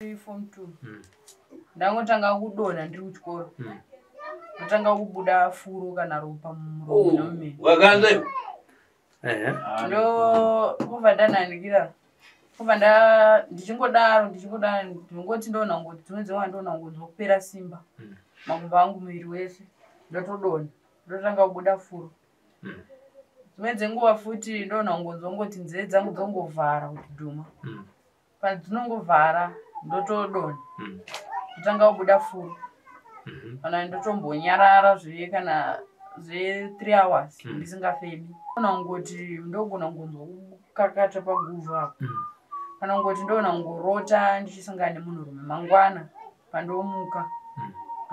Form 2. Ndangotanga kudonha ndiri kuchikoro. Ndotanga kubuda furo kana ropa mumuromo nomumeno. Wakanzwa iwe? Ehe. Ndo kubva ndanhanikira. Kubva nda ndichingodaro ndichingodaro ndingoti ndoona ngoti dzimwe dzenguva ndoona ngoti kupera simba. Makumbo angu muviri wese ndotodonha. Ndotanga kubuda furo. Dzimwe dzenguva futi ndoona ngonzwa ngoti nzeve dzangu dzongovhara kuti dhuma. Padzinongovhara ndotodonha. Ndotanga kubuda furo. Kana ndotombonyarara zve kana zve 3 hours ndisingafemi. Kana kungoti ndogona kungonzwa kukakata paguvhu apa. Kana kungoti ndoona kungorota ndichisangana nemunhurume mangwana pandomuka.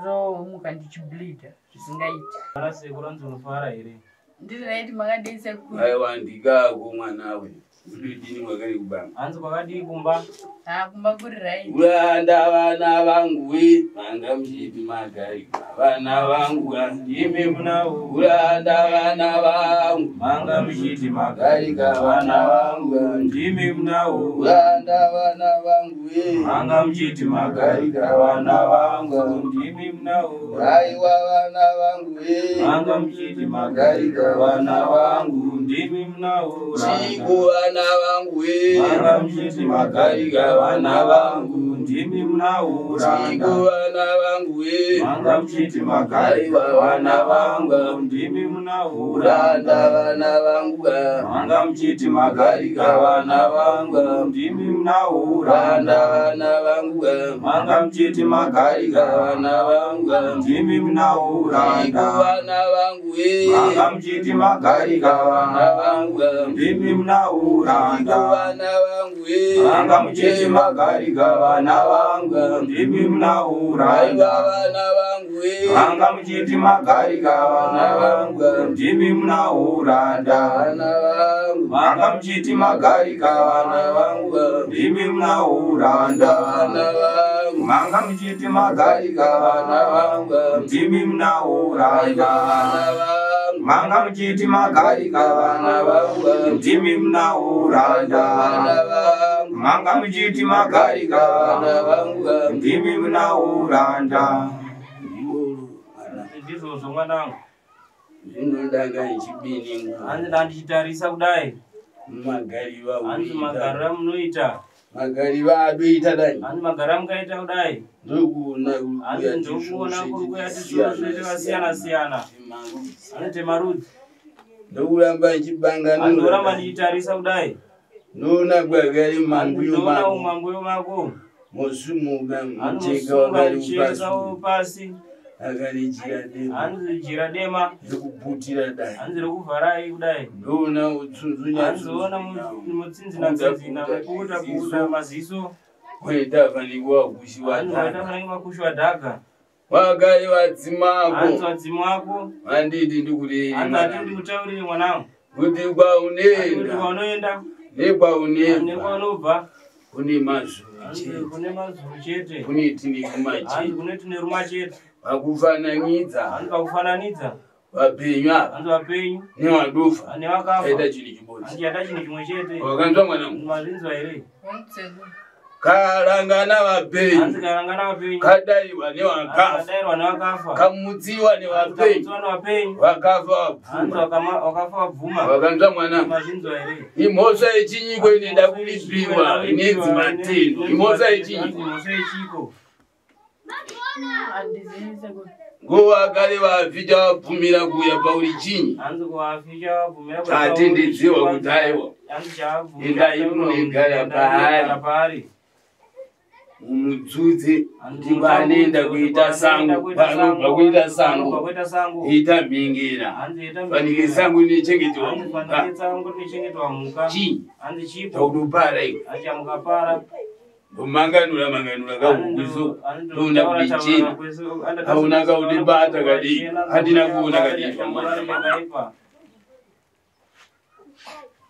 Ndomuka ndichibleeda zvisingaiti. Mwana sekuru anzi unofara here? Ndiri right, makadii sekuru? Aiwa, ndikako mwanawe. Udidini mwakari kubanga? Hanzi kwakadii kumba? Ha, kumba kuri right. Uranda vana vangu we, manga muchiti magarika vana vangu Ndimi munawo. Uranda vana vangu, Manga muchiti magarika vana vangu Ndimi munawo. Uranda vana vangu we, Manga muchiti magarika vana vangu. Ndimi munawo. Aiwa vana vangu we, Manga muchiti magarika vana vangu. Ndimi munawo. Chiko vana vangu we, Manga muchiti magarika vana vangu. Ndimi munawo. Chiko vana vangu we, Manga muchiti magarika vana vangu. Ndimi munawo. Uranda vana vangu Manga muchiti magarika vana vangu. Ndimi munawo. Uranda vana vangu Manga muchiti magarika vana vangu Ndimi munawo. Chiko vana vangu we, Manga muchiti magarika vana vangu Ndimi munawo. Chiko vana vangu we, Manga muchiti magarika vana vangu. Ndimi munawo. Aiwa vana vangu we, Manga muchiti magarika vana vangu. Ndimi munawo. Vana vangu Manga muchiti magarika vana vangu. Ndimi munawo. Vana vangu Manga muchiti magarika vana vangu. Ndimi munawo. Aiwa vana vangu Manga muchiti magarika vana vangu. Ndimi munawo. Vana vangu Manga muchiti magarika vana vana vangu Ndimi munawo. Ndizvozvo mwanangu. Zvinodanga ichibini Hanzi ndandichitarisa kudai. Magariva Hanzi magariro amunoita. Magariva adoita dai Hanzi magariro amukaita kudai. Ndokuona Hanzi ndokuona kuri kuya tisvosve takasiyana siyana. Anoite marudzi. Ndokuramba Hanzi ndoramba ichibanganura ndichitarisa kudai. Ndoona gwagari Hanzi mambuyo ndoona mako umambuyo mako. Mosumuka Hanzi mucheka mosunga wakari mucheka upasi pasi. Akarijira dema Hanzi jira dema. rekuputira dai Hanzi rekuvharai kudai. Ndoona utsunzunya Hanzi ona mutsinzina tsinzina mupukuta pukuta maziso. Waita fanikwa kushiwa Hanzi waita fanike makushwa dhaka. Wakari Hanzi vadzimako vadzimu wako. Handidi ndikurei Hanzi hatidi kutaurire mwanangu. Kuti Hanzi kuti kwaunoenda kwaunoenda nekwaunobva nekwaunobva kune mazuru hanzi chete kune mazuru chete. Kune tine Hanzi kumachete kune tine ruma chete. Pakufananidza Hanzi pakufananidza. vapenyu ava Hanzi vapenyu nevadufa nevakafa. aita chinhu chimodzi Hanzi chaita chinhu chimwe chete. Wakanzwa mwanangu? Mazvinzwa here? Sekuru. Karangana Hanzi vapenyu karangana vapenyu. Kadaiwa Hanzi nevakafa kadairwa nevakafa. Kamutsiwa Hanzi nevapenyu kamutsiwa nevapenyu. Vakafa Hanzi vabvuma wakafa wabvuma. Wakanzwa mwanangu? Mazvinzwa here? Imhosva yechinyiko inoenda kuripiwa inenzi matendo. Imhosva yechinyiko? Imhosva yechiko. Handizivi sekuru. Nguva kare vafi chavabvumira kuuya pauri chinyi? Hanzi kuvafi chavabvumira kuti Tatendedziwa kuti aiwa. Hanzi chavabvumira Endai munogara endai munogara paari. paari. Mumudzudze Hanzi kuti kwaanoenda kuita sango, kwaanobva kuita Kwaanobva sango, kuita sango. ita mhingera. Hanzi ita Fanike mhingera. sango inochengeterwa Hanzi mhuka. fanike sango rinochengetwa mhuka. Chinyi? Hanzi chipo. Taudopara iwe. Hanzi chamukapara. Ndomanganura manganura kahukuso. Ndoona kuti chena. Hauna kaudibata kadii. Handina kuona kadii pamwana.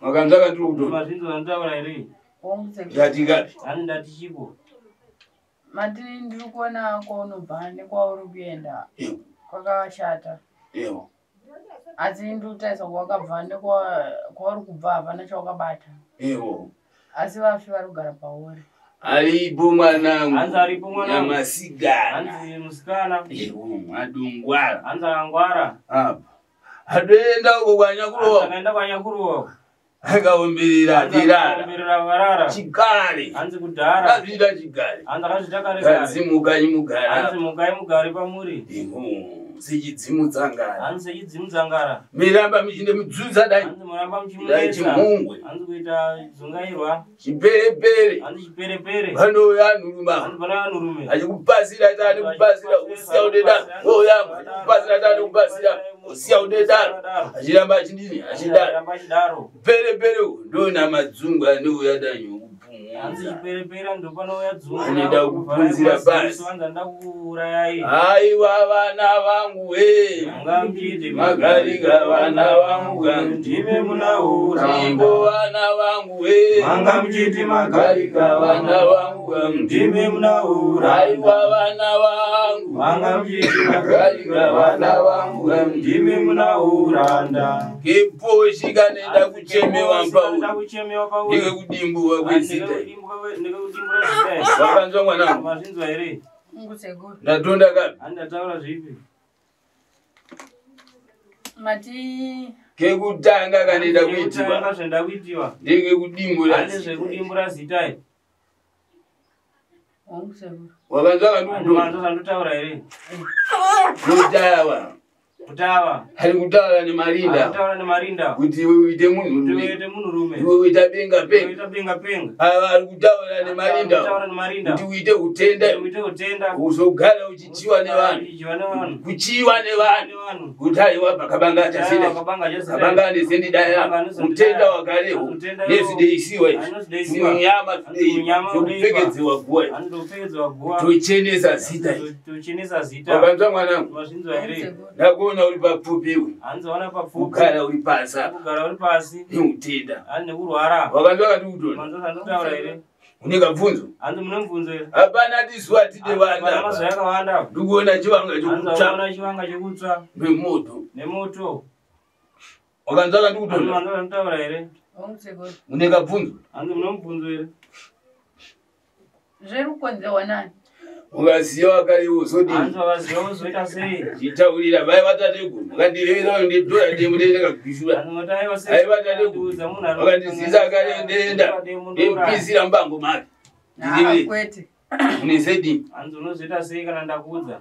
Makanzwa kandiri kutora. Mazvinzwa zvanditaura here? Hongu sekuru. Ndati ngapi? Hanzi ndati chipo. Mati ndiri kuona kwaunobva nekwauri kuenda Ewo, kwakashata. ewo. Asi ndiri kutarisa kwawakabva nekwauri kubva hapana chawakabata. Ewo. Asi vafi vari kugara pauri. Aripo mwanangu. Hanzi aripo mwanangu. Nyamasigana. Hanzi musikana. Adongwara. Hanzi akangwara. Apa. Adoenda uko kwanyakurowa. Akaenda kwanyakurowa. Akaomberera dirara. Akaomberera varara. Chikare. Hanzi kudhara. Akazviita chikare. Hanzi akazviita kare kare. Hanzi mukai mugare. Hanzi mukai mugare pamuri. Sechidzimu dzangara. Hanzi sechidzimu dzangara. Miramba michinde mudzudza dai. Hanzi muramba muchimunetsa. Dai chimungwe. Hanzi kuita dzungairwa. Chiperepere. Hanzi chiperepere. Vanouya anhurume. Hanzi vanouya anhurume. Achikupasira tani kupasira usiya udedaro. Ouya achikupasira tani kupasira usiya udedaro. Achiramba achidini achidaro. Perepere ndona madzungu anouya danyo. Hanzi chiperepere ndopanouya dzungu. Anoda kupunzira pasi. Hanzi anoda kuurayai. Aiwa vana vangu we. Magarika vana vangu. Ndime munaura. Imbo vana vangu we. Manga muchiti magarika vana vangu. Ndime munaura. Aiwa vana vangu. Manga muchiti magarika vana vangu. Ndime munauranda. Keposhi kanenda kuchemewa pauri. Ndike kudimbuwa kwezita. Wakanzwa mwanangu? Mazvinzwa here? Ndatonda kapi? Handataura zvipi? Mati kekutanga kanenda kuitiwa. Zvenda kuitiwa. Ndike kudimbura. Hande zvekudimbura zita. Wakanzwa kandiutonda. Zvandotaura here? Kutawa. Kutawa. Ari kutaura nemarinda. Kutaura nemarinda. Kuti iwe uite munhurume. Uite munhurume. Iwe uita benga penga. Uita benga penga. Ava ari kutaura nemarinda. Kutaura nemarinda. Kuti uite utenda. Uite utenda. Uzogara uchichiwa nevanhu. Uchichiwa nevanhu. Kuchiwa nevanhu. Kuti aiwa pakabanga achasida. Kabanga anezendidaya. Utenda wakareho. Nezvideisiwa izvi. Munyama zvidei. Zvokupfekedzewa guwa izvi. Andopfekedzwa guwa. Tochenesa zita izvi. Tochenesa zita. Wakanzwa mwanangu? Mazvinzwa here? Ndakuona uri papfupi iwe. Hanzi wana papfupi. Kugara uri pasi apa. Kugara uri pasi. Neutenda. Hanzi nekurwara. Wakanzwa kati utonda. Manzwa zvandotaura here? Une kabvunzo? Hanzi mune mubvunzo here? Hapana tisu atide vanda. Hapana mazuva yakawanda. Ndikuona chivanga Hanzi chekutsva. waona chivanga chekutsva. Nemoto. Nemoto. Wakanzwa kati utonda. Manzwa zvandotaura here? Une kabvunzo? Hanzi mune mubvunzo here? Zviri kukonzewa nani? Ukaziva wakariwo uzodini? Hanzi wakaziva uzoita sei? Chitaurira vai vatateguru vakandirevera nditora demo ndakagwishura. Ai vatateguru vakandizisa akare ndenda ndempisira mubango make. Ah, kwete. Unezedini? Hanzi unozoita sei kana ndakuudza?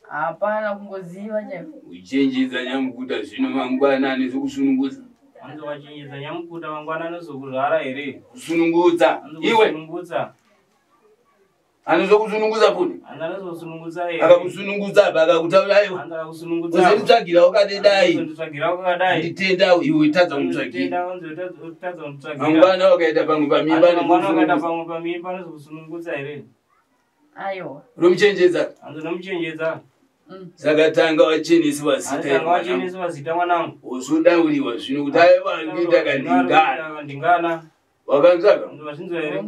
Hapana kungoziva chaiko. Uchenjedza nyamukuta zvino mangwana anozokusununguza. Hanzi wachenjedza nyamukuta mangwana anozokuzvara here? Kusunungudza. Iwe. Kusunungudza. Anozokusununguza futi. Hanzi anozokusunungudza here? Akakusunungudza apa akakutaura aiwa. Hanzi akakusunungudza. Uzonditsvagira wakadai. Uzonditsvagira wakadai. Nditenda iwe tadza kunditsvagira. Nditenda utadza kunditsvagira. Mangwana wakaita pamwe pamimba Mangwana wakaita pamwe pamimba anozokusunungudza here? Aiwa. Unomuchenjedza. Hanzi unomuchenjedza. Saka tanga wachenesiwa zita. Tanga wachenesiwa zita mwanangu. Uzodauriwa zvino kuti aiwa ari kuita kandingana. Kandingana. Wakanzwaka? Mazvinzwa here?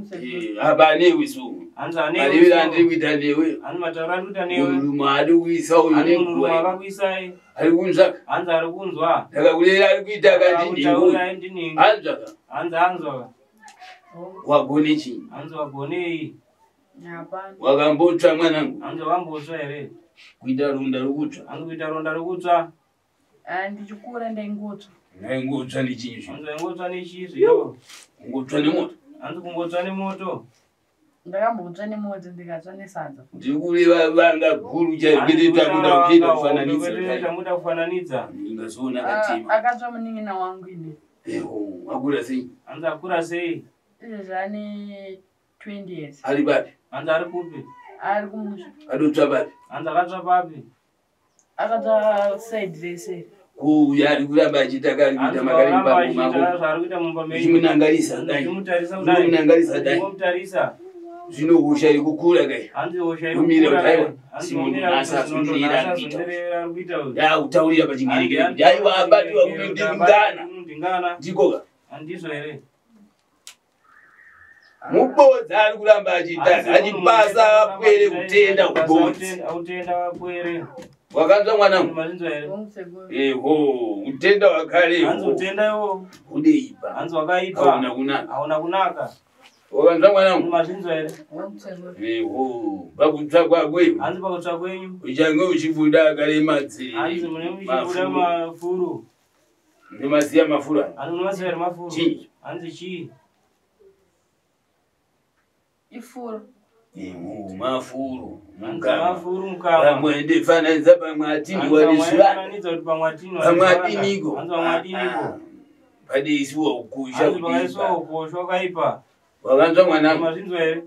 Apa newe so. Hanzi anewe. Marevero andiri kuita newe. Hanzi matauro andiri kuita newe. Munhurume ari kuisa uyu nenguva. Akakuisai. Ari kunzwaka? Hanzi ari kunzwa. Ndakakureva ari kuita kandinhingi. Anzwaka? Hanzi anzwaka. Wagone chii? Hanzi wagonei? Hapana. Wakambotsva mwanangu? Hanzi wakambotsva here? Kuita ronda rokutsva. Hanzi kuita ronda rokutsva. Ndichikura ndaingotsva. Ndaingotsva nechinyi zvo? Hanzi waingotsva nechii zvo? Kungotsva nemoto. Hanzi kungotsva nemoto. Ndakambotsva nemoto ndikatsva nesadza. Ndiri kureva vanga guru chairo kwete takuda kuita kufananidza. Tamuda kufananidza. Ndingazoona katima. Akatsva munin'ina wangu ini. Eho, akura sei? Hanzi akura sei? Izvezvi ane 20 years. Ari papi? Hanzi ari kupi? Ari kumusha. Adotsva papi? Hanzi akatsva papi? Akatsva side rese. Kuuya ari kuramba achiita kari kuita makare mubango mako. Uchimunangarisa dai. Uchimunangarisa dai. Zvino hosha iri kukura kai. Umire kuti aiwa sinondonasa zvindirira ari kuita. Yakutaurira pachingerekere kuti aiwa abatiwa kunondingana. Ndikoka. Handizvo here? Mubodza ari kuramba achiita achipasa vapwere kutenda kubodzi. Utenda vapwere. Wakanzwa mwanangu? Eho, utenda wakare. Hanzi utenda iwo. Udeipa. Hanzi wakaipa. Hauna kunaka. Hauna kunaka. Wakanzwa mwanangu? Mazvinzwa here? Eho, pakutsva kwako iwe. Hanzi pakutsva kwenyu. Uchange uchibuda akaremadziri. Hanzi mune muchibuda mafuru. Ndimasiya mafuru aya. Hanzi munomasiya here mafuru? Chii? Hanzi chii? Ifuru. Eho, mafuru. Mafuru mukama. Pamwe ndifananidza pamwe atini walizvivanda. Pamwe atini. Pamwe atiniko. Hanzi pamwe atiniko. Padeisiwa ukosha Hanzi pakaiswa ukosha wakaipa. Wakanzwa mwanangu? Mazvinzwa here?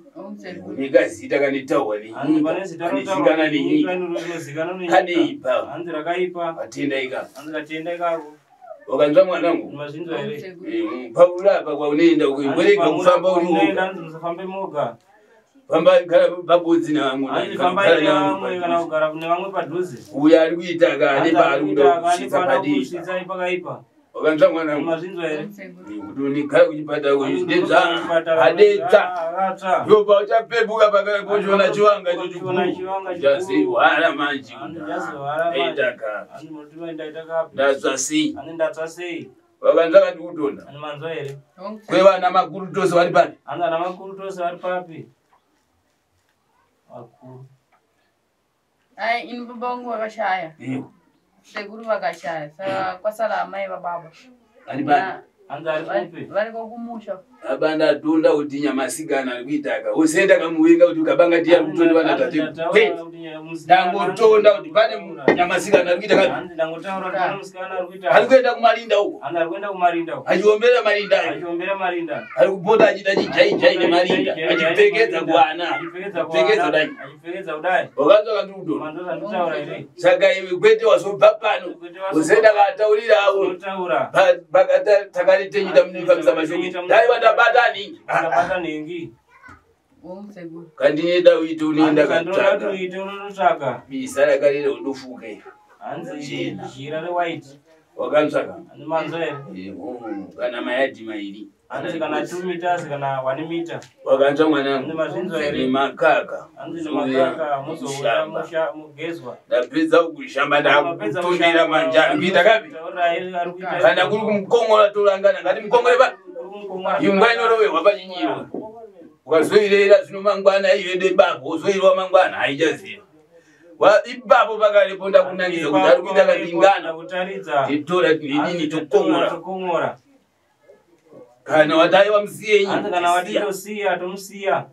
Nekazita kanetaurwa Hanzi pane zita nenyika. rotaurwa nenyika rinozikanwa nenyika. Kaneipa. Hanzi rakaipa. Atenda ikako. Hanzi katenda ikako. Wakanzwa mwanangu? Mazvinzwa here? Paurapa kwaunoenda uko imborega kufamba uri woga. Hanzi musafambe moga. Famba gara pabodzi nevamwe. Hanzi fambai nevamwe kana kugara nevamwe padhuze. Uyo ari kuita ka ane paari kuda kusvitsa padii. Kusvitsa pakaipa. Wakanzwa mwanangu? Mazvinzwa here? Kuti unigara kuchipatara kuchidedza adedza. Ndobva uchapepuka pakare pochiona chiwanga icho chikuru. Chazihwara manje. Ndaita kapi. Hanzi munotima ndaita kapi. Ndatsva sei? Hanzi ndatsva sei? Wakanzwa kandi kutonda. Hanzi manzwa here? Kwevana makuru tose vari papi? Hanzi ana makuru tose vari papi? Vakuru. Ai, ini baba vangu vakashaya. Sekuru vakashaya. Saka kwasara amai vababa. Ari papi? Hanzi ari kupi? Variko kumusha. Baba ndatunda kuti nyamasikana ari kuitaka. Usenda kamuvenga kuti ukabanga ndiye ari kutondewa natate. Ndangotonda kuti pane nyamasikana ari kuita kapi? Hanzi ndangotaura kuti pane musikana ari kuita. Ari kuenda kumarinda uko. Hanzi ari kuenda kumarinda uko. Achiombera marinda ayo. Achiombera marinda. Ari kupota achiita chijaijai nemarinda. Achipfekedza kuana. Achipfekedza Achipfekedza kudai. Achipfekedza kudai. Wakanzwa kandi kutonda. Manzwa zvanditaura here? Saka iwe kwete wazobva pano. Usenda kataurira avo. Unotaura. Pakata takaritenyita munifambisa mashoko. Dai vandabata nhingi. Ndabata nhingi. Kandinoda uite unoenda Hanzi katsvaga. uite unonotsvaga. Bisa rakarera undofuka iwe. Hanzi jira rewhite. Wakanzwaka? Hanzi manzwa here? Eho, kana mayadhi mairi. Hanzi kana 2 meters kana 1 meter. Wakanzwa mwanangu? Hanzi mazvinzwa here? Nemakaka. Hanzi nemakaka muzouya musha mugezwa. Ndapedza kushamba ndakutondera manjani. Kuita kapi? Kana kuri kumukongora torangana ngati mukongore pa. Imbwa inoroverwa pachinyiro. Ukazoirera zvino mangwana iyoende ipapo, wozoirwa mangwana haichaziva. Ipapo pakarepo ndakunangidza kuti ari kuita kandingana. Kutaridza. Titora tinidini tokongora. Tokongora. Kana wataiwa musiyenyi. Hanzi kana watitosiya tomusiya.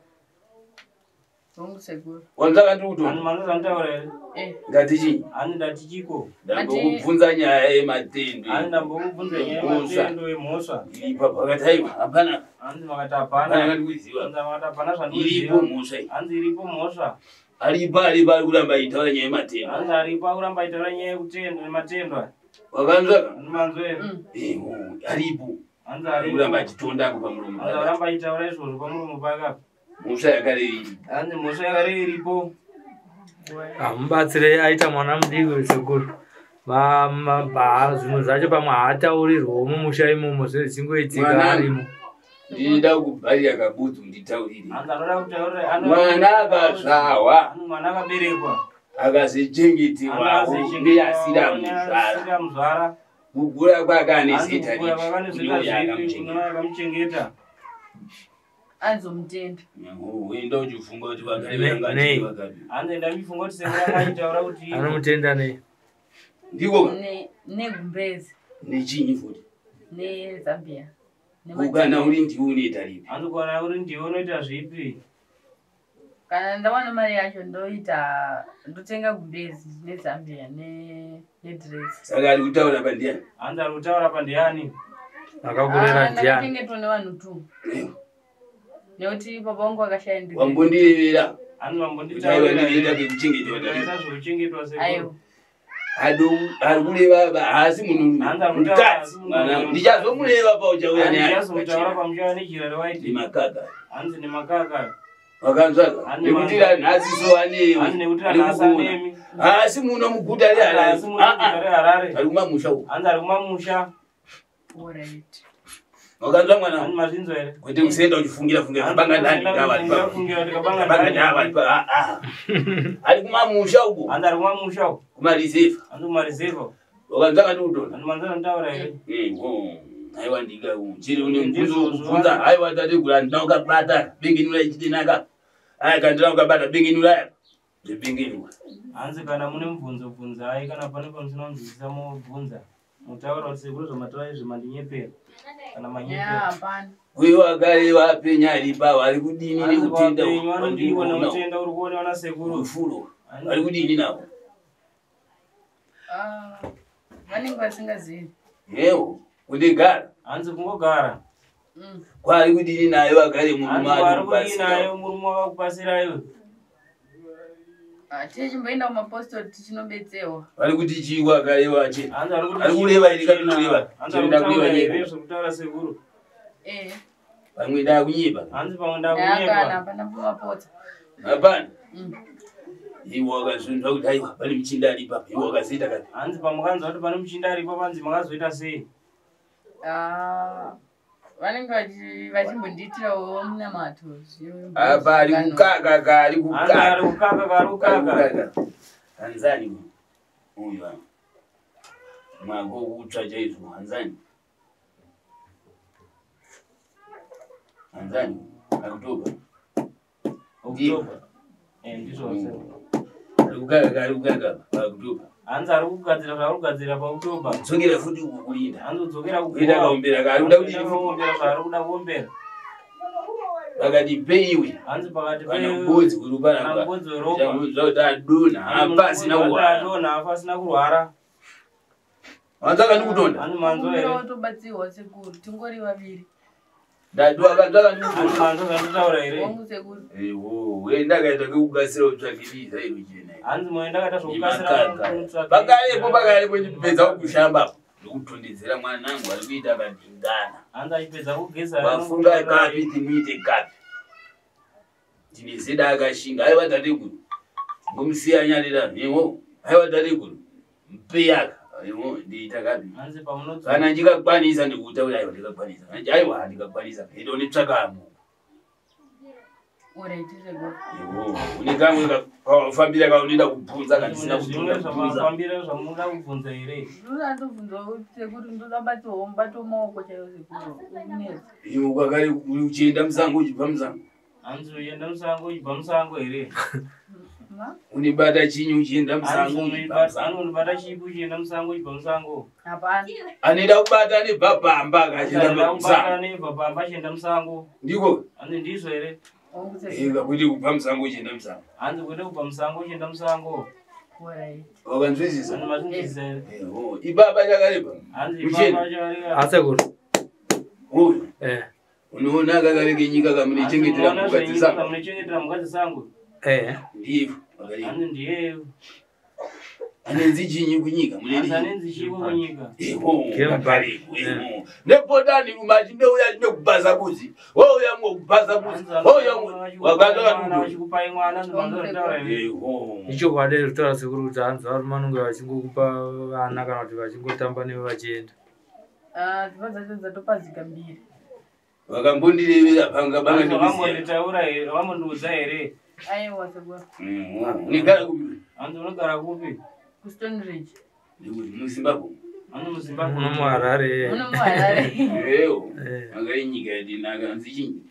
Wanzwa kandi kutonda. Hanzi manzwa zvanditaura here? Ngati chii? Hanzi ndati chiko. Ndambokubvunza nyaya yematendo. Hanzi ndambokubvunza nyaya yematendo yemhosva. Iripo pakati aiwa hapana. Hanzi makati hapana. Hapana kandikuziva. Hanzi makati hapana zvandikuziva. Iripo mhosva iyi. Hanzi iripo mhosva. Aripo aripo ari kuramba achitaura nyaya yematendo. Hanzi aripo akuramba achitaura nyaya yekutendo yematendo. Wakanzwa ka? Hanzi manzwa here? Eho, aripo. Hanzi Ari aripo. kuramba achitonda ako pamuromo. Hanzi aramba achitaura izvozvo pamuromo pake apa. Mhosva yakare iripo. Hanzi mhosva yakare iripo. Hamubatsirei aita mwana mudiki sekuru. Zvimwe zvacho pamwe haataurirwawo mumusha imomo zvichingoitika Mwanangu, arimo. Ndinoda kubharira kabudzi unditaurire. Hanzi anoda kutaurira. Mwana akazvarwa. Hanzi mwana akaberekwa. Akazochengetewawo ngeasira muzvara. Asira muzvara. Kukura kwake ane Hanzi zita kukura kwake ane ripi? zita Uyo zvipi? akamuchengeta. Uyo akamuchengeta. Anzomutenda. Uenda uchifunga kuti vakare Nei, vanga nei. vakapi. Hanzi ndamifunga kuti sekuru angachitaura kuti Anomutenda nei? Ndiko Negumbezi. nechinyi futi. Nezambia. Kana uri ndiwe unoita ripi? Hanzi kana uri ndiwe unoita zvipi? Kana ndawana mari yacho ndoita ndotenga gumbezi nezambia nedress. Saka ari kutaura pandiani? Hanzi ari kutaura pandiani? Akakurera ndiani? Ndakachengetwa nevanhu tu. Nekuti baba vangu vakashaya ndiri. Wambondirevera. Hanzi Kuti aiwa ndinoita vambonditaurira. kekuchengetwa Ndaita zvekuchengetwa sekuru. Aiwa. Ari kureva haasi munhu Hanzi ari kutaura mukadzi. haasi munhu Mwanangu mukadzi. ndichazomureva pauchauya Hanzi naye. ndichazomutaura pamuchauya nejira rewhite. Nemakaka. Hanzi nemakaka. Wakanzwaka? Hanzi Nekuti ranhasi so anewe. Hanzi nekuti ranhasi anemi. Haasi muno muguta reHarare. Haasi muno muguta reHarare. Ari kumamusha uko. Hanzi ari kumamusha. Alright. Wakanzwa mwanangu? Hanzi mazvinzwa here? Kwete kusenda uchifungira fungira kabanga ndani ngava ari pa. Fungira kuti kabanga Kabanga ndani. ndani ari pa. Ari kumamusha uko. Hanzi ari kumamusha uko. Kumareserve. Hanzi kumareserve. Wakanzwa kandi kutonda. Hanzi manzwa zvanditaura here? Eho. Aiwa ndika chiri une mubvunzo wekubvunza. Aiwa tateguru handina kukabata bengenura ichidenaka. Aya kandina kukabata bengenura aya. Zvebengenura. Hanzi kana mune mubvunzo bvunzai, kana pane pamusina kunzwisisa mobvunza. Mutaura kuti sekuru zvamataura izvi mandinyepera. Kana manyepera. Hapana. Uye wakare vapenya ari pavo ari kudini Hanzi nekutenda vapenyu vanodiwa neutenda uri kuonewa nasekuru. rufuro ari kudini navo? Vanenge vasingazivi. Yewo kundigara. Hanzi kungogara. Kwari kudini naye vagare murume Hanzi ari wari kudini naye kupasira. murume wakakupasira iwe. Tichimboenda kumapostori tichinobetsewa. Vari kuti chii kwakare wache? Hanzi ari kuti Ari kureva here kana kureva? Hanzi ari Chero ndakureva kutaura here nyika. zvekutaura sekuru. Pamwe ndakunyepa. Hanzi pamwe Kana ndakunyepa. hapana pamapotsa. Hapana. Iwe wakazvinzwa kuti aiwa pane muchinda ari ipapo. Iwe wakazoita kapi? Hanzi pamukanzwa kuti pane muchinda aripo panzi makazoita sei? Vanenge vachimbondiitirawo munamato. Apa ari kukaka ka ari Hanzi ari kukaka. kukaka ka ari kukaka. Kukaka. Hanzani uyu uyu. Mwako kutsva chaizvo hanzani. Hanzani October. October. Ndizvo sekuru. Ari kukaka ari kukaka October. Hanzi ari kugadzira zvaari kugadzira paOctober. Dzokera futi uku kurinda. Hanzi udzokera Kuenda kaombera ka ari kuda kudini futi? kuombera zvaari kuda kuombera. Vakati peiwe. Hanzi pakati Kana mbudzi uri kana panapa. mbudzi weropa. Chamunzwa kuti adonha hapasina kurwara. Adonha hapasina kurwara. Wanzwa kandikutonda? Hanzi manzwa here? Tobatsirwa sekuru tingori vaviri. Ndati wakanzwa Hanzi kandikutonda. manzwa zvandotaura here? Wangu sekuru. Ewo, we ndakaita kekukasira kutsvakiriza iro chena. Hanzi moyo ndakaita zvokukasira Nemakaka. kutsvaka- Pakarepo pakarepo ndipedza kushamba. Ndokutondedzera mwanangu ari kuita kadhingana. Hanzi achipedza kugeza. Wafunga kapi timuite kapi. Ndine zeda akashinga. Aiwa tateguru. Ngomusiya nyarira. Ewo, aiwa tateguru. Mpeyaka. Ewo, ndiita kapi. Hanzi pamunodzoka. Kana ndikakwanisa ndikutaura aiwa ndikakwanisa. Kana aiwa ndikakwanisa. Ndonetsvaka mu. Alright sekuru. Ewo, une kamwe kafambira kaunoenda kubvunza kana ndisina Mune zvimwe kutonda kubvunza. zvamafambira zvamunoda kubvunza here? Ndoda ndobvunzwa kuti sekuru ndoda batsirwawo mubato maoko chaiwo sekuru. Ukunetsa. Iwe kwakare uri uchienda musango uchibva musango. Hanzi uchienda musango uchibva musango here? Unibata chinyi uchienda Hanzi musango uchibva musango. unobata chipi uchienda musango uchibva musango? Hapana. Anoenda kubata nebva pamba akachienda Anoenda kubata musango. nebva pamba achienda musango. Ndiko? Hanzi ndizvo here? Wangu sekuru. Eka kwete kubva musango uchienda musango. Hanzi kwete kubva musango uchienda musango. Alright. Wakanzwisisa? Hanzi mazvinzwisisa here? Ewo, ipapa chakarepa. Hanzi Uchena. ipapa chakareba. Asekuru. Uyu. Unoona kakareke nyika kamunochengetera Hanzi mhuka munoona zvenyika dzesango. kamunochengetera mhuka dzesango. Ndivo vakareba. Hanzi ndiye. Anenzi chinyi kunyika Hanzi muneni. anenzi chiko kunyika. Ewo, kakareko, ewo. Nepotani rumachindouya chinokubhaza budzi. Wouya mukubhaza budzi. Wouya wakanzwa Mwana katuto. vachikupai mwana hanzi manzwa zvataura here? Ewo. Ichokwadi kutaura sekuru kuti hanzi varume vanonge vachingokupa vana kana kuti vachingotamba newe vachienda. Dzimba dzacho dzatopazika mbiri. Vakambondirevera panga banga Hanzi ndikuziya. vakambonditaura here? Vambondiudza here? Aiwa sekuru. Unigara kupi? Hanzi unogara kupi? KuStone Ridge. Ndikuti muZimbabwe. Hanzi muZimbabwe. Muno muHarare. Muno muHarare. Ewo. Anga inyika yatinaka hanzi chinyi.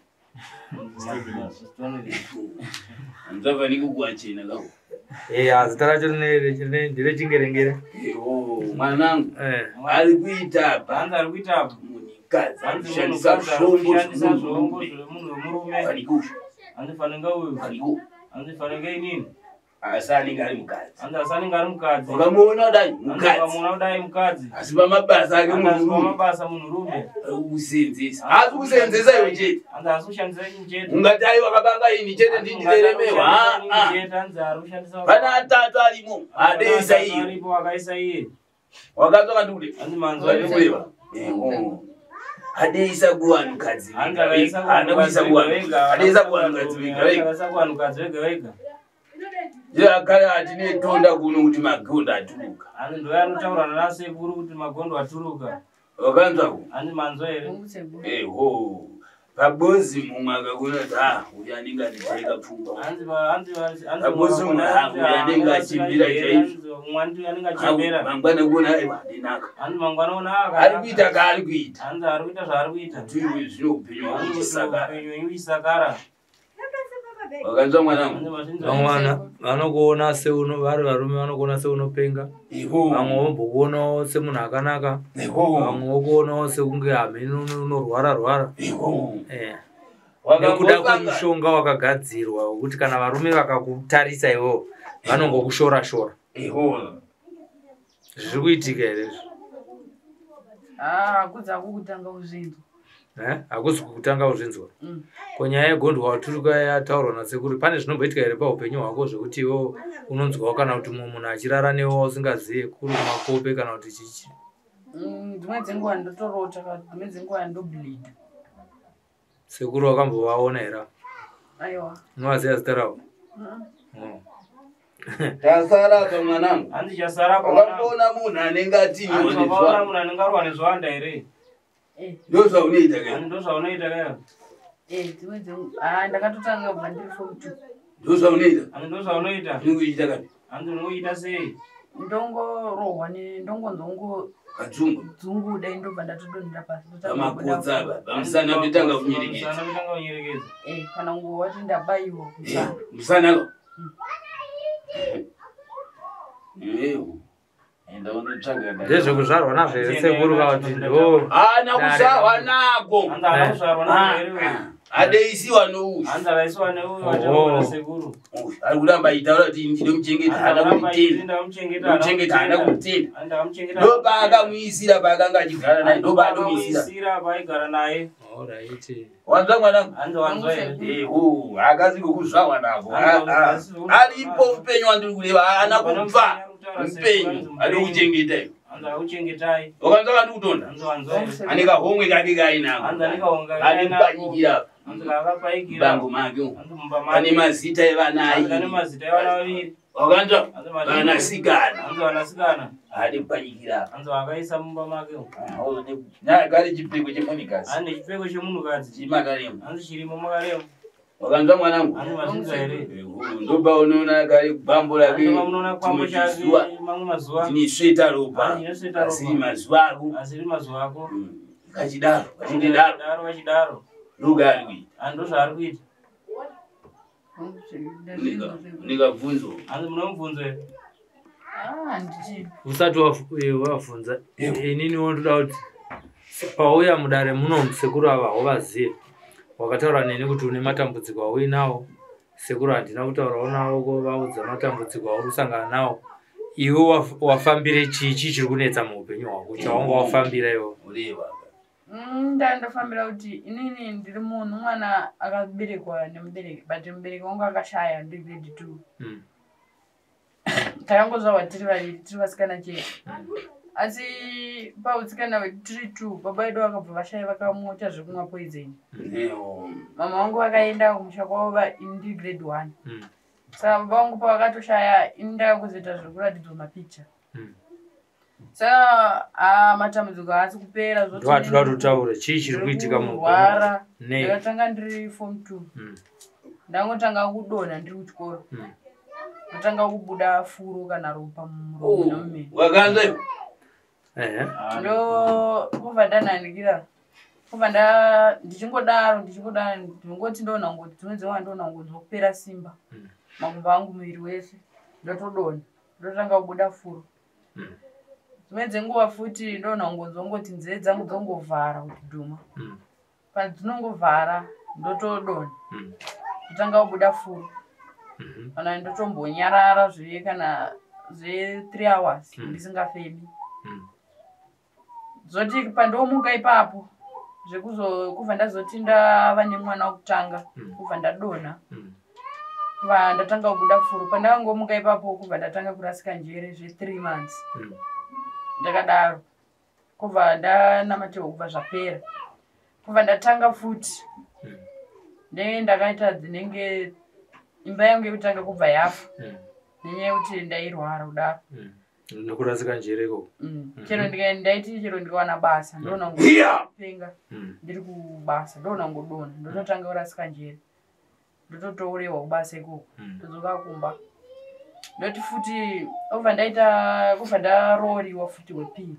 Stone Ridge. Hanzvafaniki kuwachena kako. Zita racho nderechingerengere. Ewo, mwanangu. Ari kuita apa. Hanzi ari kuita apa. Munhukadzi Hanzi anoshandisa munhukadzi ari zvombo kushandisa zvombo zvemunhurume. zvemunhu wemurume. Fanike uyu. Hanzi fanika uyu. Fanike uyu. Hanzi fanika inini. Asi anenge ari mukadzi. Hanzi asi anenge ari mukadzi. Ukamuona kudai Hanzi mukadzi. ukamuona kudai mukadzi. Asi pamabasa ake Hanzi asi munhurume. pamabasa munhurume. Ari kusenzesa. Haasi kusenzesa iwe chete. Hanzi asi kushandisa ini chete. Ungati aiwa akabanga ini chete Hanzi ndindiremewa. ungati ari kushandisa ini chete. Hanzi ari kushandisa. Pane atatu arimo. Adeisa iye. Aripo akaisa iye. Wakanzwa kandikure. Hanzi manzwa here? Kandikureva. Ewo. Adeisa kuvanhukadzi Hanzi vega akaisa vega. Haana kuisa kuvanhukadzi kuvanhu. vega vega. Adeisa kuvanhukadzi vega vega. Akaisa kuvanhukadzi vega vega. Akare atine tonda kuno kuti magondo aturuka. Hanzi ndoya anotaura nanasekuru kuti magondo aturuka. Wakanzwa ku? Hanzi manzwa here? Wangu sekuru. Eho. Pabozi mumwe akakuona kuti ah, uyu anenge aneteka pfungwa. Pabozi mumwe ah, uyu anenge achimbira chaizvo. Mangwana kuona aiwa ndinaka. Ari kuita kaari kuita. Kuti iwe zvino upenyu hwako uchisakara. Wakanzwa mwanangu? Vamwe vanokuona seuno vari varume vanokuona seunopenga. Vamwe vombokuonawo semunhu akanaka. Vamwe vokuonawo sekunge hameno unorwara rwara. Nekuda kwemushonga wakagadzirwa wekuti kana varume vakakutarisa iwewo vanongokushora shora. Zviri kuitika here izvi? Ah, hakuzi kukutanga kuzvinzwa. Hakuzi kukutanga kuzvinzwa. Ko nyaya yegondwa waturuka yataurwa nasekuru, pane zvinomboitika here paupenyu hwako zvekuti iwe unonzwawo kana kuti mumwe munhu achirara newe wausingazive kuri kumakope kana kuti chichi? Dzimwe dzenguva ndotorota, dzimwe dzenguva ndobleed. Sekuru wakambovaona here? Aiwa. Unovaziva zita ravo? Tasara apa mwanangu. Hanzi chasara apa mwanangu. Wakamboona munhu anenge atinyorwa nezvawanda. Munhu anenge arwa nezvawanda here? Ndozvaunoita kai. Ndozvaunoita kai. Dzimwe dzenguva ndakatotanga kubva ndiri form 2. Ndozvaunoita. Ndozvaunoita. Unongoita kapi? Hanzi unoita sei? Ndongorohwa ne ndongonzongo kadzungu. Dzungu dai ndobva ndatodonhera pasi. Pamakodza apa, pamusana kutanga kunyerekedza. Pamusana kutanga kunyerekedza. Kana nguva wati ndabayiwa musana. Musana ko? Eyo. Enda unotsvaga. Ndezvekuzvarwa nazvo here sekuru kana kuti ndo? Haana kuzvarwa nako. Hanzi haana kuzvarwa nako here? Adeisiwa nouyu. Hanzi akaisiwa neuyu achaona sekuru. Ari kuramba achitaura kuti ndinomuchengeta haana kumutenda. Ndinomuchengeta haana kumutenda. Ndopaakamuisira paakanga achigara naye ndopaanomuisira. Paaigara naye. Alright. Wanzwa mwanangu? Hanzi wanzwa here? Hakazi kukuzvarwa nako. Aripo upenyu wandiri kureva haana kubva. Mupenyu ari kuchengeta iwe. Hanzi akuchengetai. Wakanzwa vandikutonda? Hanzi wanzwa here? Ane kahomwe kake kainako. Hanzi ane kahomwe kake Ane kainako. kupanyikira. Hanzi kaakapaikira. Bango make umu. Hanzi mumba make. Ane mazita evana Hanzi ane airi. mazita evana vaviri. Wakanzwa? Hanzi mazita. Vanasikana. Hanzi vanasikana. Haadi kupanyikira. Hanzi vakaisa mumba make umu. Kare chipfeko chemunhukadzi. Hanzi chipfeko chemunhukadzi. Chiri makaremo. Hanzi chirimo makaremo. Wakanzwa mwanangu? Hanzi mazvinzwa here? Ndopa unoona kare bambo rake. Hanzi munoona kwambo chake Zuva. mamwe mazuva. Ndinosveta ropa. Hanzi ndinosveta ropa. Asiri mazuva ako. Asiri mazuva ako. Kachidaro, kachidaro. Daro vachidaro. Ndoga ari kuita. Hanzi ndozvaari kuita. Ndikabvunzo. Hanzi munomubvunzo here? Usati wabvunza. Inini wondoda kuti pauya mudare muno sekuru ava hauvazive. Wakataura neni kuti une matambudziko auinawo. Sekuru handina kutaurawo navo ko vaudza matambudziko auri kusangana nawo. Iwe wafambire chii chii chiri kunetsa muupenyu hwako chawanga wafambira iwe? Ureva. Ndandofambira kuti inini ndiri munhu mwana akaberekwa nemubereki, but mubereki wangu akashaya ndiri grade 2. Takangozvarwa tiri vaviri tiri vasikana chete. Asi pausikana wedu tiri 2 baba vedu vakabva vashaya vakamuita zvekumwa poison. Mama vangu vakaenda kumusha kwavo ini ndiri grade 1. Saka baba vangu pavakatoshaya ini ndakangozoita zvekuratidzwa mapicha. Saka matambudziko haasi kupera. Ndoatoda kutotaura chii chiri kuitika muupenyu. Ndakatanga ndiri form 2. Ndangotanga kudonha ndiri kuchikoro. Ndotanga kubuda furo kana ropa mumuromo nomumeno. Wakanzwa iwe? Ndo kubva ndanhanikira. Kubva ndichingodaro ndichingodaro ndingoti ndoona ngoti dzimwe dzenguva ndoona ngoti kupera simba. Makumbo angu muviri wese ndotodonha ndotanga kubuda furo. Dzimwe dzenguva futi ndoona ngonzwa ngoti nzeve dzangu dzongovhara kuti dhuma. Padzinongovhara ndotodonha. Ndotanga kubuda furo. Kana ndotombonyarara zve kana zve 3 hours ndisingafemi. Zoti pandomuka ipapo zvekuzo kubva ndazoti ndava nemwana wekutanga kubva ndadonha. Kubva ndatanga kubuda furo. Pandakangomuka ipapo kubva ndatanga kurasika njere zve 3 months. Ndakadaro. Kubva ndanamatirwa kubva zvapera. Kubva ndatanga futi. Ndakaita dzinenge imba yangu yekutanga kubva yafa. Nenyaya yekuti ndairwara kudaro. Nekurasika njere ikoko. Chero ndaiti chero ndikawana basa ndoona ngopenga ndiri kubasa ndoona ngodonha ndototanga kurasika njere ndototourewa kubasa ikoko ndodzoka kumba ndoti futi obva ndaita kubva ndarooriwa futi wepiri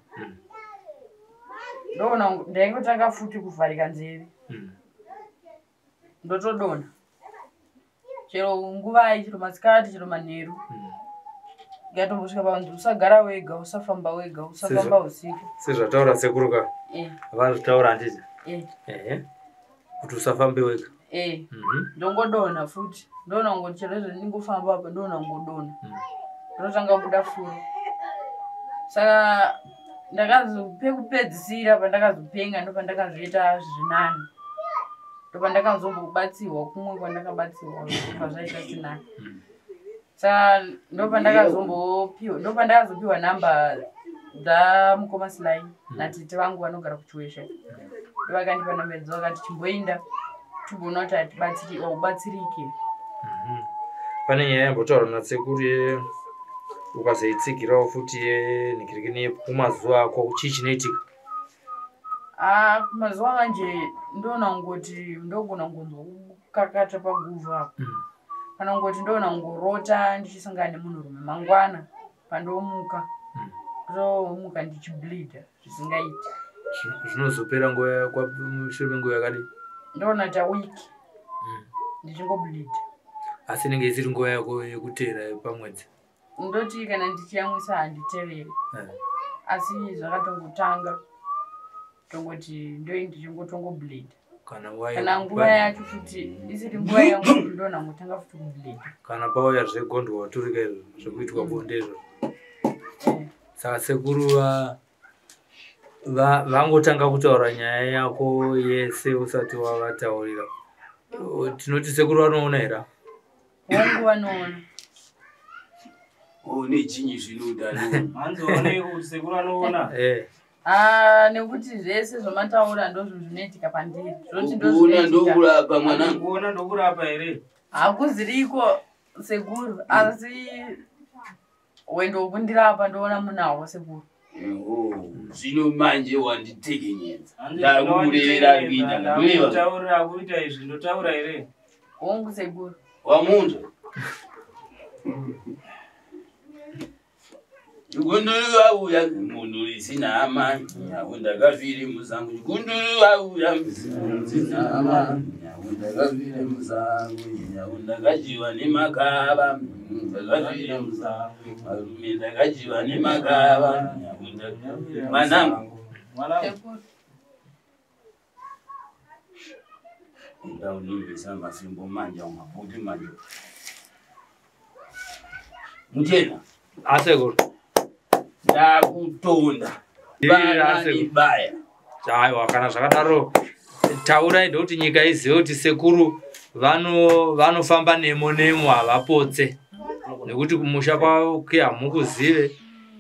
ndoona ndaingotanga futi kuvharika nzeve ndotodonha chero nguvai chero masikati chero manheru ngatombosvika pavanzi usagara wega usafamba wega usafamba usiku sezvataura sekuru ka vazvitaura handiti ehe kuti usafambe wega ndongodonha futi ndoona ngoti chero izvo ndingofamba apa ndoona ngodonha ndotanga kubuda furo saka ndakazopekupedzisira pandakazopenga ndopandakazoita zvinani ndopandakazombobatsirwa kumwe kwandakabatsirwa pazvaita sinani saka ndopandakazopiwa ndopandakazopiwa namba dzamukoma Silai natete vangu vanogara kuChiweshe ndovakandipa namba idzo vakati chimboenda timboona kuti hatibatsiri aubatsirike. Pane nyaya yambotaurwa nasekuru ukazoitsigirawo futi yenhikirikini kumazuva ako chii chinoitika? Kumazuva manje ndoona kungoti ndogona kungonzwa kukakata paguvhu apa kana kungoti ndoona kungorota ndichisangana nemunhurume mangwana pandomuka ndomuka ndichibleeda zvisingaiti. Zvinozopera nguva mushure menguva yakadii? Ndoona ta wiki ndichingobleeda. Asi inenge isiri nguva yako yekuteera pamwedzi? Ndoti kana ndichiyamwisa handiteveri asi zvakatongotanga tongoti ndoi ndichingotongobleeda kana nguva yacho futi isiri nguva yangu ndoona ngotanga futi kubleeda. Kana pauya zvegondwa waturika izvo zvekuitwa bonde izvo. Saka sekuru vangotanga kutaura nyaya yako yese usati wavataurira. Tinoti sekuru vanoona here? Hongu vanoona. One chinyi zvinoda. Hanzi one kuti sekuru anoona. Nekuti zvese zvamataura ndozvo zvinoitika pandiri. Zvoti Kuona ndokurapa mwanangu. Kuona ndokurapa here? Hakuziriko sekuru asi wendo wekundirapa ndoona munawo sekuru. Zvino manje wanditekenyedza. Ndakurevera kuita ndakureva. Ndakutaurira kuita izvi ndotaura here? Hongu sekuru. Wamunzwa? Gunduru vauya munhu risina hama nyawo ndakafire musango. Gunduru vauya risina hama nyawo ndakafire musango. Nyawo ndakajiwa nemakava ndakafire musango. Varume ndakajiwa nemakava nyawo ndakafire mwanangu. Sekuru. Ndaunivisa masimbo manje maputi manje. Muchena. Asekuru. Ndakutonda. Baya. Aiwa kana zvakadaro taurai ndokuti nyika izive kuti sekuru vanofamba nemo nemo havapotse. Nekuti kumusha kwake hamukuzive.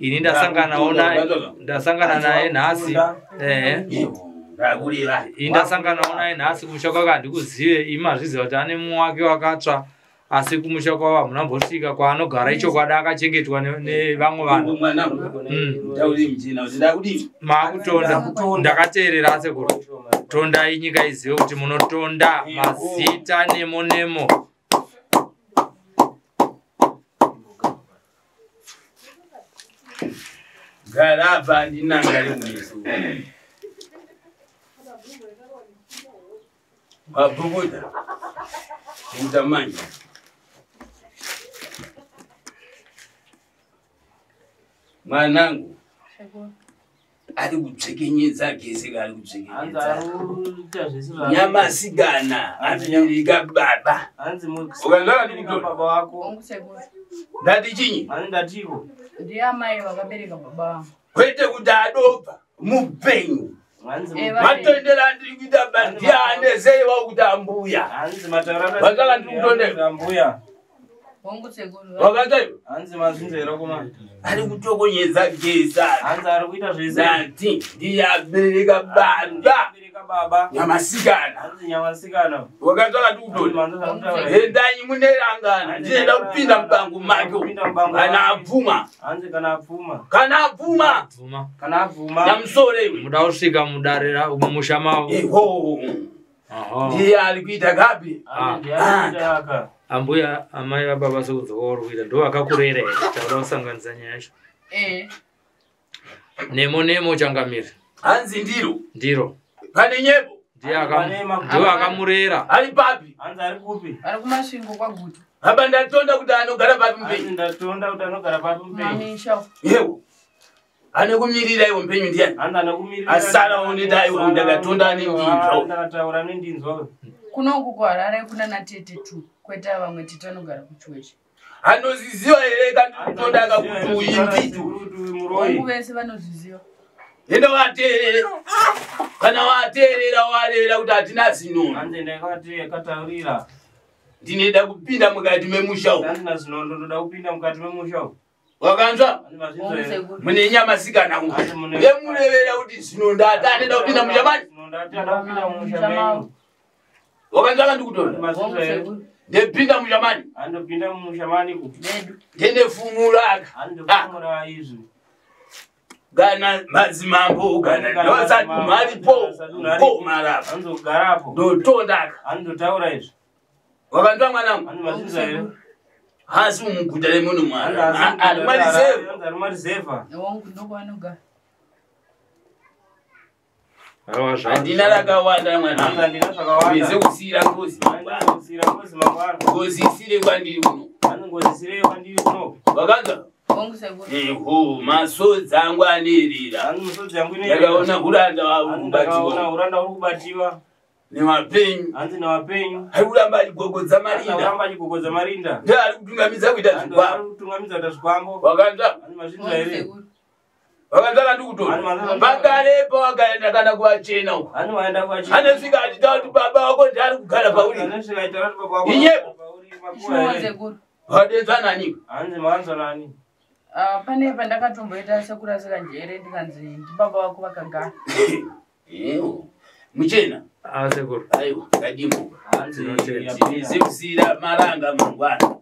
Ini ndasangana naye nhasi. Ini ndasanganawo naye nhasi kumusha kwake handikuzive. Imi mazviziva kuti ane mumwe wake wakatsva. Asi kumusha kwavo hamuna mbosvika kwaanogara ichokwadi akachengetwa nevamwe vanhu. Maakutonda ndakateerera asekuru. Tondai nyika izive kuti munotonda mazita nemo nemo. Garaba ndinangari muneso. Mabubuda. Kuita manje. Mwanangu ari kutsvekenyedza gese ari kutsvekenyedza. Nyamasigana abereka baba. Ukanzwa ndikutora baba wako. Ndati chinyi? Hanzi ndatiko. Ndiye amai vakabereka baba vangu. Kwete kuti adobva mupenyu. Matondera andiri kuita ndiane sei vakuti ambuya. Hanzi mataura Vakanga ndiri kutondera. ambuya. Hongu sekuru. Wakataiwa? Hanzi mazvinzwa komana. Ari kutokonyedza geza. Hanzi ari kuita zvese. Ndati ndiye abereka baba. Abereka baba. Nyamasikana. Hanzi nyamasikana. Wakanzwa kati Endanyi munerangana. Ndinoda kupinda mubango make. Kana abvuma. Hanzi kana abvuma. Kana abvuma. Kana abvuma. Nyamusoro iwe. Muda kusvika mudarira mumusha mavo. Eho. Ndiye ari kuita kapi? Ambuya amai vababa sekunzwa kwauri kuita ndo vakakurera here tauda kusanganisa nyaya yacho. Nemo nemo changamire. Hanzi ndiro. Ndiro. Pane nyebo. Ndiye akamurera. Ari papi? Hanzi ari kupi? Ari kuMasvingo kwaGutu. Haba ndatonda kuti anogara papi mupenyu. Hanzi ndatonda kuti anogara papi mupenyu. Mamisha. Yewo. Ane kumirira iwe mupenyu ndiani? Hanzi ane kumirira. Asara oneta iwe ndakatonda ane ndinzwa. Ndakataura nendinzwa. Kunoku kuHarare kuna natete tu. Kwete vamwe tete anogara kuChiweshe. Anoziziva here kandikutonda akakuti uyu nditu. Hongu vese vanozviziva. Enda wateerere. Kana wateerera warera kuti hatina zinondo. Hanzi ndakataurira. Ndinoda kupinda mukati memusha umu. Handina zinondo ndoda kupinda mukati memusha umu. Wakanzwa? Mune nyamasikana umu. Yemurevera kuti zinondo ati anoda kupinda musha mani. Wakanzwa kandikutonda? Ndepinda musha mani. Andopinda mumusha mani ku. Ndendefumura aka. Andofumura izvi. Kana madzimambo kana ndosati maripo komarapa. Andogarapo. Ndotonda aka. Andotaura izvi. Wakanzwa mwanangu? Hasi muguta remuno mwana. Ari marizevha. Ari marizevha. Hongu ndokwaanogara. Handina rakawanda mwana. Handina zvakawanda. Ndeze kusiyira ngozi. Kusiyira ngozi mangwana. Ngozi isire kwandiri kuno. Hanzi ngozi isire kwandiri kuno. Wakanzwa? Hongu sekuru. Eho, masodzi angu anerera. Hanzi masodzi angu inerera. Ndakaona uranda uri kubatiwa. Ndakaona uranda uri kubatiwa. Nevapenyu. Hanzi nevapenyu. Ari kuramba achigogodza marinda. Kuramba achigogodza marinda. Ndiye ari kutungamidza kuita zvikwambo. Ari kutungamidza kuita zvikwambo. Wakanzwa? Hanzi mazvinzwa here? Wakanzwa kandikutonda? Pakarepo wakaenda kana kuvachena uko. Hanzi waenda kuvachena. Anosvika achitaura kuti baba wako ndiye ari kugara pauri. Anosvika achitaura kuti baba wako. Inyepo. Shuwa sekuru. Wadedzwa nani? Hanzi mawanzwa nani? Pane pandakatomboita sekurasika njere ndikanzi ndibaba vako vakagara. Ewo. Muchena. Sekuru. Aiwa, kadimbo. Ndineze kusiyira maranga mangwana.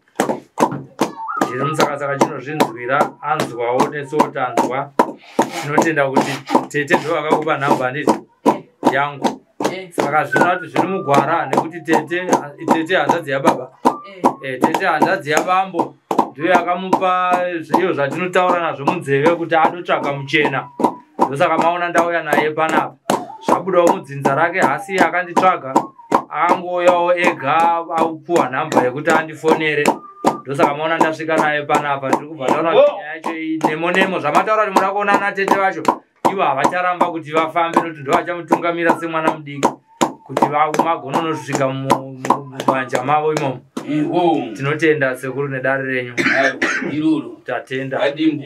Chiri mutsakatsaka chinozvinzwira anzwawo nesotanzwa. Tinotenda kuti tete ndo vakakupa nhamba handiti yangu. Saka zvino ati zviri mugwara nekuti tete hanzvadzi yababa. Tete hanzvadzi yabambo ndiyo yakamupa iyo zvatinotaura nazvo munzeve kuti adotsvaga muchena. Ndosaka maona ndauya naye panapa. Zvabudawo mudzinza rake hasi akanditsvaga akangouyawo ega aupuwa nhamba yekuti andifonere. Ndosaka maona ndasvika naye panapa. Ndiri kubva ndaona kuti nyaya yacho nemo nemo zvamataura kuti muda kuona ana tete vacho ivo havacharamba kuti vafambe nokuti ndo vachamutungamira semwana mudiki kuti magona unosvika mubanja mavo imomo. Tinotenda sekuru nedare renyu. Iroro. Tatenda. Adimbo.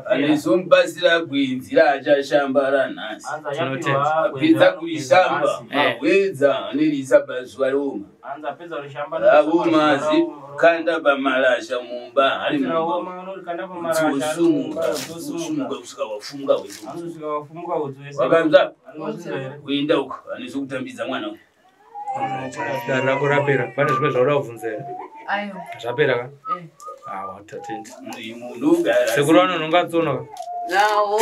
Anizomubatsira gwenzi raachashamba ranhasi. Tinotenda. Apedza kurishamba mahwedza anorisa pazuva roma. Raoma zikanda pamarasha mumba ari mumba. Dzosumuka kusvika wafunga wese. Wakanzwa? Kuenda uko anizokutambidza mwana uyu. Dare rako rapera. Pane zvimwe zvauda kubvunza here? Aiwa. Zvapera ka? Awa, tatenda. Munhu ugara. Sekuru vanonhonga tsono ka? Nawo.